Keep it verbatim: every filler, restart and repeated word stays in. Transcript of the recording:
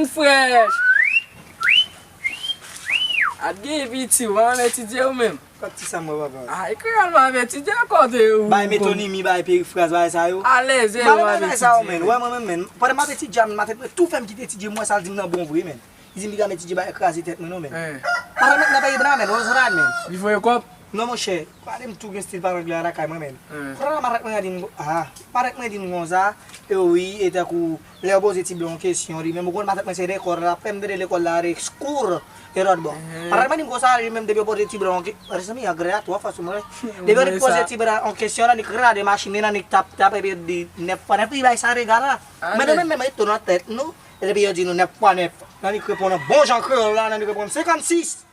Frèch. At gen piti, w pa etidye ou menm. Kot ti sa mwen papa. Ah, e kreyòl m ap etidye kote ou. Bay metonimi, bay perifraz, bay sa yo. Alèz, e ou ap etidye. Wè mwen menm, menm. Pandan m ap etidye, menm, matant mwen tou fè m kite etidye, m wè sa l di m nan bon vre, menm. Li di m li ka etidye, bay kraze tèt mwen non, menm. Matant mwen nan peyi blan, menm, Ozrad, menm. Li voye kòb? Non, monchè, gade m tou gen stil pale anglè a lakay mwen, menm. Kounye a matant mwen di m, ah, matant mwen di m konsa, e wi, e tankou, lè yo poze ti blan yon kesyon, li menm, ou konn matant mwen se lekòl, l ap fè m tande lekòl la, re skour, e lòt bò. Matant mwen di m konsa, li menm, depi yo poze ti blan yon ke-, mezanmi, anglè a twò fò sou mwen. Depi yo poze ti blan yon kesyon, l annik rale machin li, l annik tap tap, epi yo di nèf fwa nèf, li bay sa rega la. Men nou menm, menm, reto nan tèt nou, e depi yo di nou nèf fwa nèf, l annik reponn an bon jan kreyòl la, l annik reponn senkannsis.